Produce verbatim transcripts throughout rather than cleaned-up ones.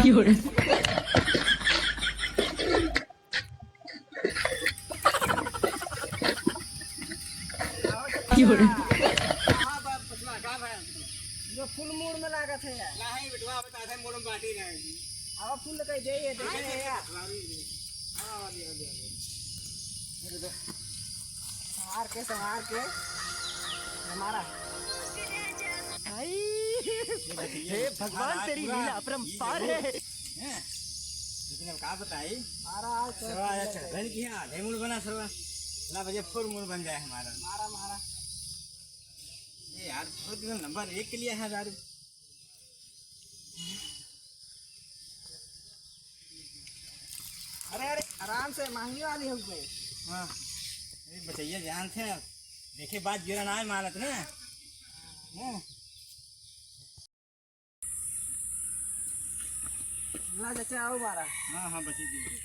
जो फुल मूड में लागत है यार। नहीं बेटवा, अब तो आधे मूड में बाटी रहेगी। अब फुल कह दे, ये देखे हैं यार। हाँ, हाँ, हाँ, हाँ, हाँ। संभार के, संभार के। हमारा। भाई, हे भगवान, तेरी लीला अपरंपार है। हैं? लेकिन अब का बताई? मारा आज तो सरवा आया चढ़ रही की आधे मूड बना सरवा। ला भैया, फुल मूड बन जाए हमारा। मारा, मारा। ये यार, बहुत दिन नंबर एक के लिए है दारू। अरे, अरे, आराम से, महंगी वाली हो गई। हाँ, अरे बचैया जान थे, देखे बात गिरा ना है मानत ना। हाँ। ला चाचा, आओ बारा। हाँ, हाँ, बची दी।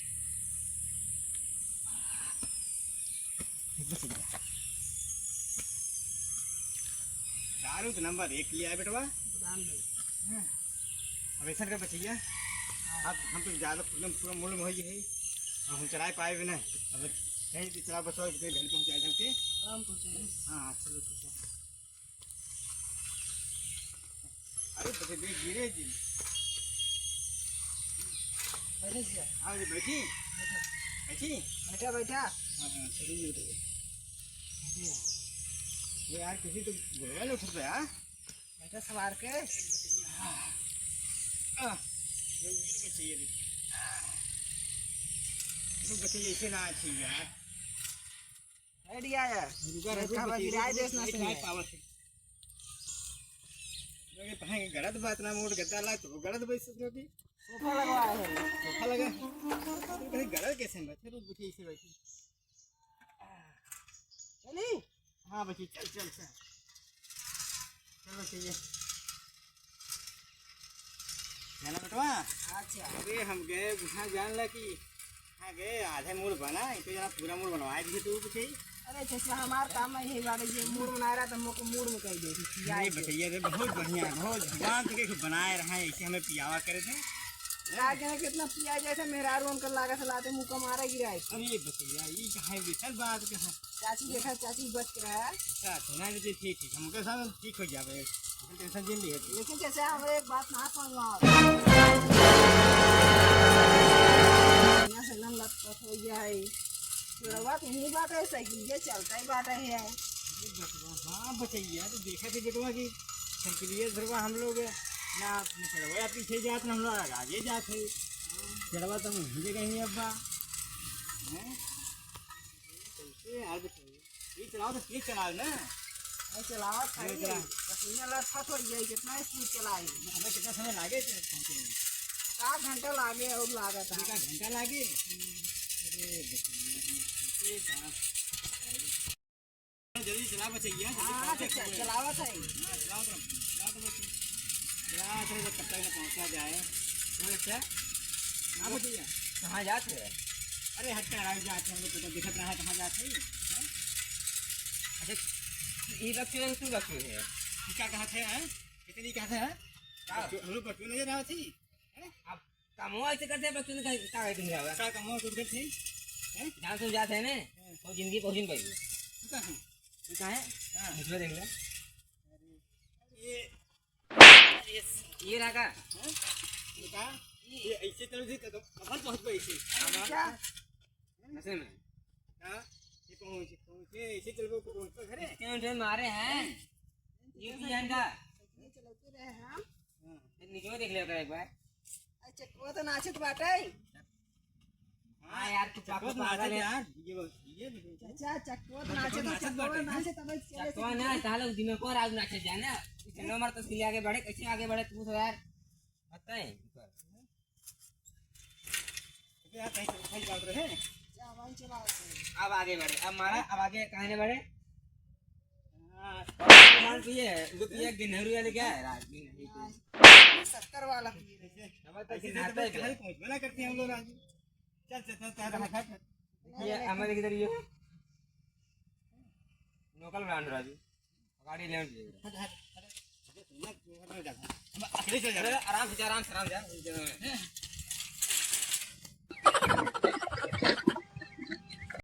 दारू तो नंबर एक लिया है बेटवा। दाम दे। हाँ। अब ऐसा कर बचैया, अब हम तो ज़्यादा पूरा, पूरा मूड में होई है, अब हम चलाए पाए भी ना। अब कहीं भी चला बचाओ, कितने घर पहुँचाए हमके। आराम पहुँचाए। हाँ, हाँ, चलो, ठीक है। अरे, बचे, देख, गिरे जी। बैठे जी। हाँ, जी, बैठी। बैठा। बैठी? बैठा, बैठा। हाँ, हाँ, चलिए, बैठिए। बैठिए। ये यार, किसी तो गोया नहीं उठ रहा, हाँ? बैठा सवार के। हाँ। हाँ। ये बचे, ये देखिए। हाँ। ये बचे, ऐसे ना अच्छी यार। बैठ गया है। रुका, रुका, रुका, गिराए रुका, देस ना रुका, सुने। पावर से। लगे तहां के गलत बात ना, मोड़ गद्दा ला तो गलत बात सुन रही। सोफा लगवा है। सोफा लगा। तू कहीं गलत कैसे में बैठे, रुक, बैठे, इसे बैठे। चली? हाँ, बच्ची, चल, चल, चल। चलो, चलिए। जाना बेटवा? अच्छा। अरे, हम गए, हाँ, जान ला कि हाँ, गए, आधे मूड बना, इनको जना पूरा मूड बनवाए दिए तू कुछ ही। अरे, चाचा, हमार काम में यही बात है, ये मूड बना रहा, तो हमको मूड में कह दे, कि पिया नहीं, के। बचैया रे, बहुत बढ़िया, बहुत भगवान तके के बनाए रहा है, ऐसे हमें पियावा करे थे। का के ना, कितना पिया जाए थे, मेहरारू उनका लागा से लाते मुंह का मारा गिराए। अरे, बचैया, ये कहाँ है, बेचल बात कहाँ? चाची देखा, चाची बच के रहा। अच्छा, अच्छा, नहीं, नहीं, ठीक, ठीक, हम उनके साथ ठीक हो जावे, लेकिन टेंशन जिन लिए। लेकिन जैसे हम एक बात ना समझ में आवत। यहाँ से एकदम लटपट हो गया है। चोरवा तो यहीं बाटे, साइकिल ये चलता ही बाटे है। ये बचवा, हाँ, बचैया, तो देखा थे बेटवा कि साइकिल ये धरवा हम लोग ना, ना चढ़वा पीछे जात, ना हम लोग आगे जात है। चढ़वा तो हम यहीं जगह ही अब्बा। हैं? कैसे यार बचैया? ये चलाओ तो तेज चलाओ ना। अरे चलावत है, अरे चला। पसीना लथपथ हो गया, कितना स्पीड चलाई। हमें कितना समय लागे थे पहुंचे में? आधा घंटा लागे और लागत है। एक आध घंटा लागे? अरे बचैया, ये कहाँ? जल्दी चला बचैया, जल्दी हाँ, पहुंचे तो कहाँ? चलावत है। हाँ, चलाओ तो, चलाओ तो बच्चे। चलाओ तो, जब तक ना पहुंचा जाए। हाँ, बच्चा। हाँ, बचैया। कहाँ जात है? अरे हट कर आगे जाते हैं, हम लोग को तो दिखत रहा है कहाँ जाते हैं, हैं? अच्छा, ये रखे हैं, तू रखे है। ये क्या कहते हैं, हैं? कितनी कहते हैं? क्या? बच्चों, हम लोग बच्चों नजर आवे थी, हैं? अब कमवा ऐसे करते हैं, बच्चों ने कहीं, क्या कहते हैं, क्या? कमवा कुछ करते हैं? हैं? जान से जाते हैं ना, हाँ। वो जिंदगी पहुंची नहीं पाई। तू कहाँ है? तू कहाँ है? हाँ। मुझे देख ले। अरे, ये ये रहा का? हैं? ये का? ये ऐसे चलो जी, कब-, कब-, कब पहुंच गए ऐसे? क्या? नशे में। हाँ? ये पहुंच, पहुंच, ये ऐसे चलो, पहुंच तो घरे। क्यों जो मारे हैं? ये भी है इनका। ये चलते रहे हम। हाँ। ये नीचे देख ले एक बार। अच्छा, वो तो नाचत बाटे। हाँ यार, तू चक्कवा पागल, तो नाचत पागल है। यार, ये बस, ये भी चाचा, चक्कवा तो हाँ, नाचत, चक्कवा तो नाचत चक्कवा बाटे। नाचत, अब चले चक्कवा से ना, ताले उस दिन में को राग नाचत जाना। इसे नो मर तो इसके लिए आगे बढ़े, कैसे आगे बढ़े तू तो यार? बताएं। अबे यार, कहीं से उठाई बात रहे। क्या भाई चला आते हैं? अब आगे बढ़े, अब मारा, अब आगे कहाँ ने बढ़े? हाँ। मान पिए, वो पिए गिनहरी वाले क्या है? राजगीर नहीं पिए। हाँ, शक्कर वाला पिए। ऐसे, हमारे तो ऐसे किनारे तो पे कहाँ पहुँच मना करते हैं हम लोग राजू। चल, चल, चल, चल, चल, चल। ये हमारे किधर ये? Local brand राजू। गाड़ी ले आइए। हट, हट, हट। अरे, सुनना, तू हट, हट जा। अकेले चल जा। अरे, आराम से जा, आराम से, आराम से जा।